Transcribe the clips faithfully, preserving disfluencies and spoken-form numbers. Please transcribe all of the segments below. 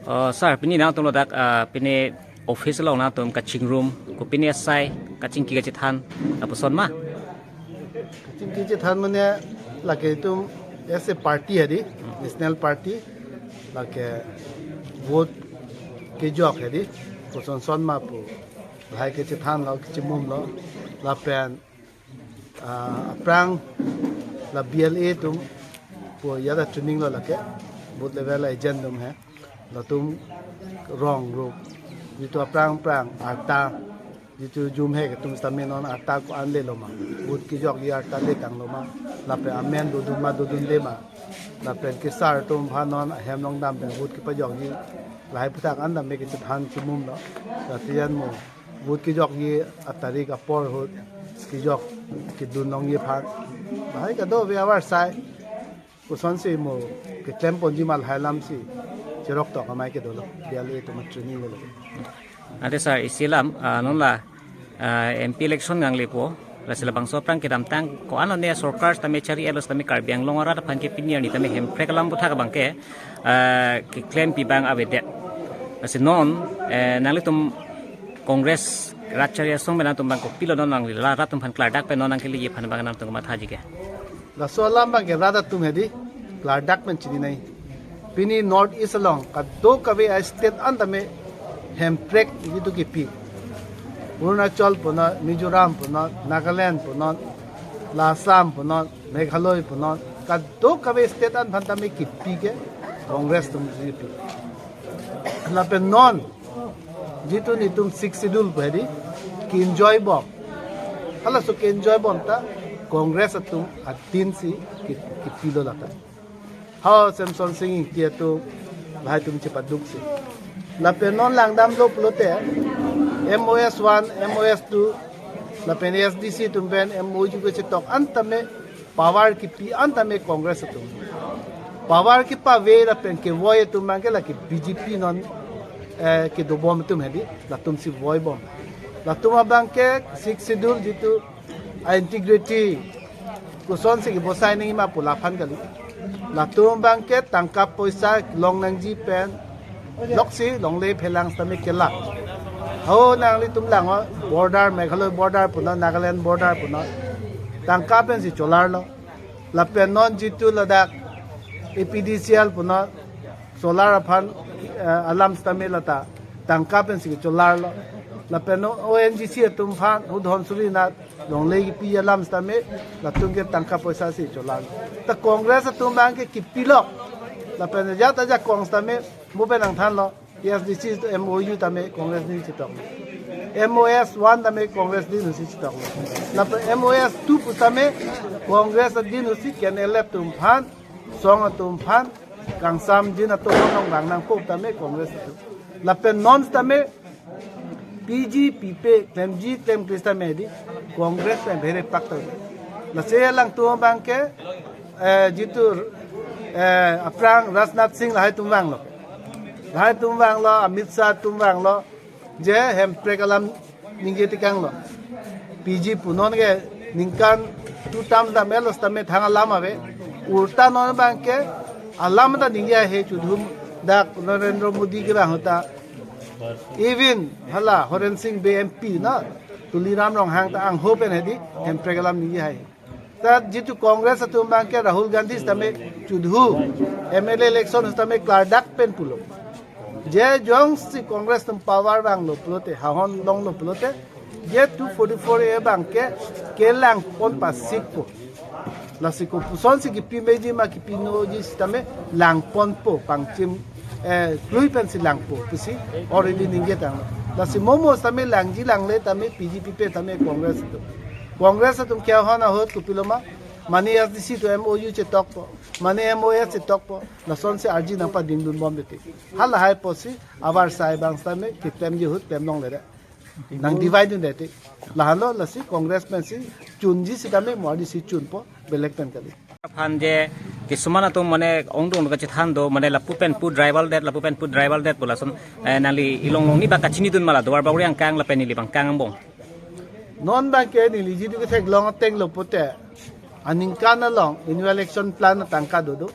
Oh, sir, pini nangtum ladak, ah, pini office along nangtum kachingrum, kopine asai, kachingki kachethan, lapuson ma? Kachingki chethan mane lake itum as a party hedi, national party, lake vote kejok hedi, kosonson ma pu. Lahai kachethanlo, kachimumlo, lapen ah, aphrang la B L A atum pu ajat atrining lo lake, booth level agent atum he. Latum rong rup, jitu aphrang aphrang arta, jitu jum he atum sitame non arta ko-an lelo ma, booth kejokji arta letanglo ma, lapen amen dodun ma dodunde ma, lapen kesar atum aphan non ahem along dam pen booth kepajokji, lahai aputhak an dam me kachethan chimumlo, lasi an mo. Booth kejokji atarik apor ahut kejok kedun longji aphan. Lahai kadokave avarsai. Kosonsi mo keklem ponji ma lahai alamsi cherok tok amei kedolo. B L A atum atrining lo. Ante sir, isi alam, ah, non la, ah, M P election nanglepo. Lasi labangso aphrang kedamtang ko-an one sorkar sitame chari-etlo sitame Karbi Anglong arat aphan ke pini arni tame Hemprek alam aputhak abang ke, ah, keklempi abang avedet. Lasi non, eh, nanglitum Congress rat chari asong pen nangtum abang kopilo non nangli la rat atum aphan klardak pen non nangkeleji aphan abang nangtum mathaji ke? Laso alam abang ke rat atum hedi klardak pen chininei. Pini North East along kadokave a-state an tame Hemprek jitu kipi. Arunachal punon, Mizoram punon, Nagaland punon, la Assam punon, Meghalaya punon, kadokave state an aphan tame kipi ke Congress atum kipi. Lapen non jitu netum Sixth Schedule pu hedi ke-enjoy bom. Halaso ke-enjoy bom ta Congress atum adinsi ki-, kipilo lata. Ho Semson Sing Ingti atum lahai atum chepaduksi. Lapen non langdamlo pulote M O S one, M O S two, lapen A S D C atum pen M O U kechetok an tame power kipi an tame Congress atum. Power kepave lapen kevoi atum abang ke lake B J P non, eh, kedobom atum hedi, latumsi voibom. Latum abang ke Sixth Schedule jitu a-integrity kosonsi kebosai nangji ma pu laphan kali. Latum abang ke tangka poisa longnangji pen loksi longle phelang sitame kelak. Ho nanglitum lang ho border, Meghalaya border punon, Nagaland border punon, tangka pensi cholarlo. Lapen non jitu ladak A P D C L punon solar aphan, eh, alam sitame lata tangka pensi cholarlo. Lapen O N G C atum aphan, hu Dhansiri nat longle kipi alam sitame latum ke tangka poisasi cholarlo. Ta Congress atum abang ke kipilok. Lapen ajat ajakong sitame mo pen nangthanlo. A S D C M O U tame Congress adin chetoklo. M O S one tame Congress adin husi chetoklo. Lapen M O S two pu tame Congress adin husi K N L F atum aphan, song atum aphan, kangsam jin atum along vang nangpo tame Congress atum. Lapen non tame piji pipe, klemji klemkle sitame hedi Congress pen bhere pak to. Lasi alangtum abang ke, eh, jitu, eh, aphrang Rajnath Singh lahai atum vanglo. Lahai atum vanglo, Amit Shah atum vanglo. Je Hemprek alam ningje tekanglo. Piji punon ke ningkan two terms dam-etlo sitame thang alam ave. Ulta non abang ke alam ta ningje he chudhum dak Narendra Modi kevang ahut ta. Even hala Horen Sing Bey M P na, Tuliram Ronghang ta angho pen hedi Hemprek alam ningje hai. Ta jitu Congress atum abang ke Rahul Gandhi sitame chudhu M L A election sitame klardak pen pulo. Je jongsi Congress atum power vanglo pulote, hahon longlo pulote, je two forty-four A abang ke kelang pon pasik po. Lasi kopusonsi kipi meji ma kipi noji sitame lang ponpo pangchim, eh, klui pensi langpo pusi already ningje tanglo. Lasi mo mo sitame langji langle tame piji pipe tame Congress atum. Congress atum kehon ahut kopilo ma, mane A S D C atum M O U chetokpo, mane M O S chetokpo, lasonsi arji nangpadingdun bom dete. Halahai apotsi avarsai abang sitame keklemji ahut klem longle re. Nang divide un dete. Lahenlo lasi Congress pensi chunji sitame mo arnisi chunpo belek pen kali. Aphan je kisuman atum mane ongdung kachethan do mane lapu pen pu driver det, lapu pen pu driver det pu lason, eh, nangli ilong longni ba kachinidun ma la Duarbagori angkang lapen neli abang kang angbong. Non abang ke neli jitu ketheklong atenglo pulote aningkan along annual action plan atangka dodo.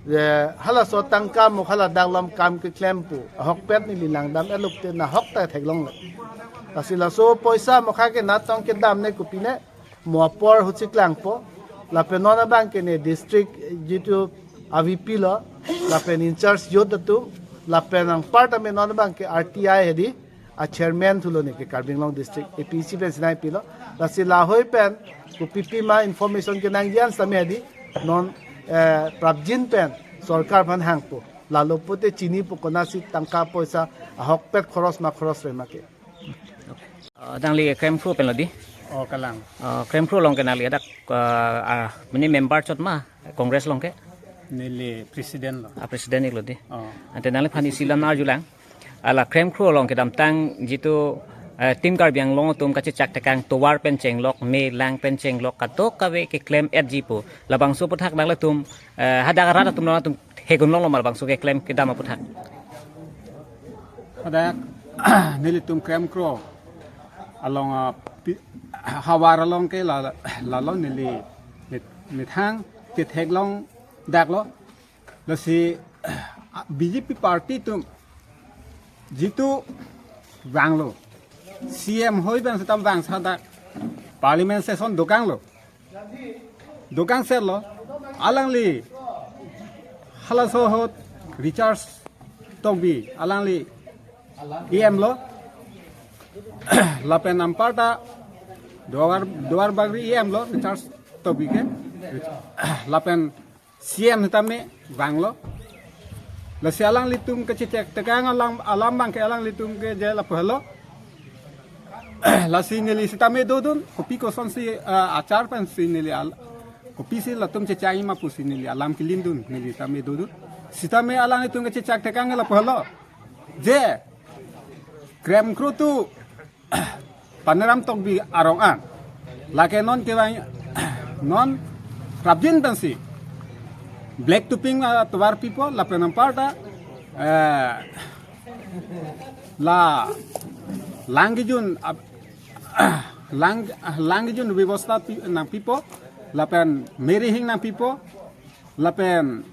Je halaso tangka mokha ladak along kam keklem pu ahokpet neli langdam-et lote nahok ta theklongle. Lasi laso poisa mokha ke natong kedam ne kopi ne, mo apor ahut si klangpo. Lapen non abang ke ne district jitu a V P lo, lapen in charge youth atum, lapen anparta me non abang ke R T I hedi a chairman thulo, ne ke Karbi Anglong District A P C pen sinai pilo. Lasi lahei pen kopi pima information kenangji an same hedi non, eh, prapjin pen sorkar aphan hangpo. Lalo pute chinipo konatsi tangka poisa ahokpet khoros ma khoros re ma ke. Uh, nangli Kremkro pen lo di? Oh, kalang. Uh, Kremkro along ke nangli hadak, uh, uh, mane member chot ma Congress along ke? Neli president lo. Ah, president ik lo di. Oh. Ante nangliphan isi alam arjulang. Hala Kremkro along kedamtang jitu, eh, Team Karbi Anglong atum kachechak tekang tovar pen chenglok, me lang pen chenglok, kadokave keklem-etji pu. Labangso aputhak nanglitum, eh, hadak arat atum nangtum theklonglo ma labangso keklem kedam aputhak? Hadak nelitum Kremkro along, ah, pi-, havar along ke la, lalo neli mit-, methang ketheklong daklo. Lasi B J P party atum jitu vanglo, C M hoi bang setam vang sa dak parliament session dokanglo, dokang serlo, alangli halaso ahut Richard Tokbi alangli E M lo, lapen anparta Duar, Duar Bagori E M lo Richard Tokbi ke, lapen C M tame vanglo. Lasi alanglitum kachechak tekang alam, alam abang ke alanglitum ke je lapu helo. Lasi neli sitame dodun, kopi kosonsi, ah, achar pensi neli al-, kopisi latum chechak-i ma pusi neli alam kelindun, neli tame dodun. Sitame alanglitum kachechak tekang lapu helo. Je, Kremkro tu Paniram Tokbi arong an. Lake non kevang non prapjin pensi black topping, ah, tovar pipo lapen anparta, eh, la lang kejun ap-, lang, lang kejun bebosta pi-, nangpipo lapen me rihing nangpipo lapen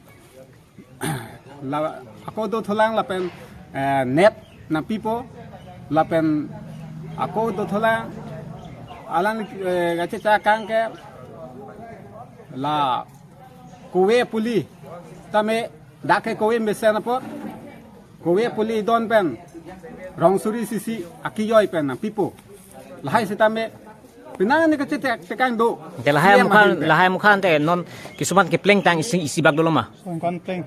la ako dothulang lapen, eh, net nangpipo lapen ako dothulang alang, eh, kachechak tekang ke la kove puli tame dak ke kove mesen apot kove puli don pen rong suri sisi akijoi pen nangpipo. Lahai sitame penang ne kachechak tekang do. Te lahai C M mukhan, ahin pen. Lahai mukhan te non kisuman kepleng tang isi, isi bak dolo ma? Songkon pleng.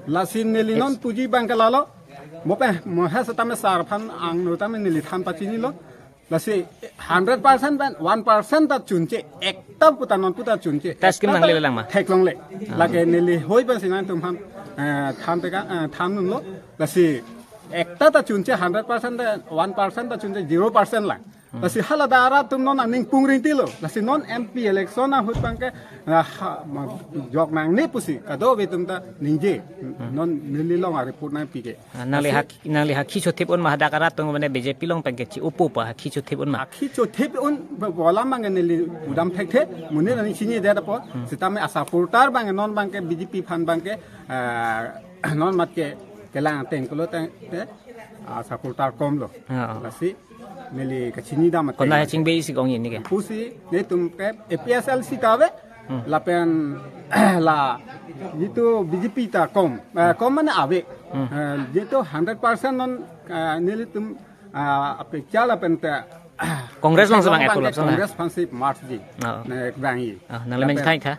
Lasi neli non puji abang ke lalo. Mo pen, mo ha sitame sar aphan angno tame neli than pachinilo. Lasi hundred percent pen one percent ta chunche. Ekta puta non puta chunche. Ta scheme ekta nangle ta lang ma? Theklongle. Ah. Lake neli hoi pensi nangtum aphan, eh, than tekang, eh, than dunlo. Lasi ekta ta chunche hundred percent ta, one percent ta chunche zero percent lang. Hmm. Lasi hala arat atum non aning pung ringtilo. Lasi non M P election ahut abang ke, ah, ha, ma, jok nangne pusi kadokave atum ta ningje. Hmm. Non neli along a-report nangpi ke. Ah, nangli lasi hak-, nangli hakhi chothip un ma hadak arat atum mane B J P along abang ke chi-opo pa hakhi chothip un ma? Hakhi chothip un bo-, bolam abang ke neli pudam thekthe, monit aning chinidet apot, hmm, sitame a-supporter abang ke non abang ke B J P aphan abang ke, ah, non mat ke kelang ateng kolo teng te, a-supporter komlo. Ah, ah. Lasi neli kachinidam ateng. Konat chingbe isi ong-e neke? Pusi netum ke A P H L C ta ave, hmm, lapen la jitu B J P ta kom, eh, kom mane ave. Hmm. Eh, jitu hundred percent non, eh, nelitum, ah, apekcha lapen te Congress along si abang abang ke ekolap sana? Congress aphansi mergeji. Oh. Ne vangji. Oh, nangli lapen men thai tha?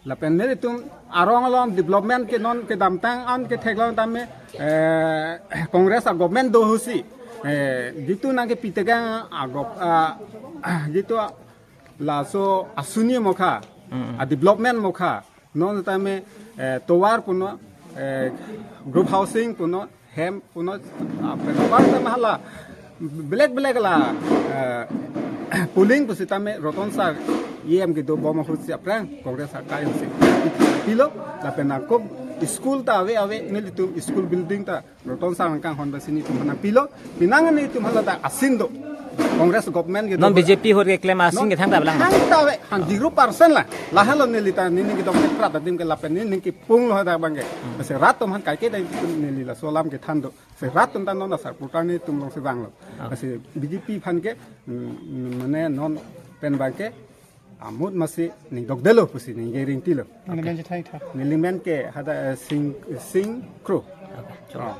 Lapen nelitum arong along development ke non kedamtang an ketheklong tame, eh, Congress a-government do ahutsi, eh, jitu nangkepi tekang a-gov-, ah, jitu laso asuni mokha, mm, a-development mokha, non tame, eh, tovar punon, eh, group housing punon, hem punon, ah, pen apar tame hala belek belek la, eh, pulling pusitame Roton sar E M kedobom ahutsi aphrang Congress akai ahutsi pilo, lapen ako school ta ave ave nelitum school building ta Roton sar nangkanghon pensi netum aphan nangpilo, penang netum hala ta asin do. Congress government ke Non do- B J P ahut keklem asing Non kethang ta abang. Thangta ave, han zero percent la. Lahelo neli ta nening kedok prat adim ke lapen nening kepung lo hadak abang ke. Lasi rat atum aphan kaike dai neli laso alam kethan do. Lasi rat atum ta non asar putar netum alongsi vanglo. Ah. Lasi B J P aphan ke, mm, mane non pen abang ke amut masi ning dokdelo pusi ningje ringtilo. Neli men chethai tha. Neli men ke hadak, eh, Sing, Sing Kro. Okay. Oh.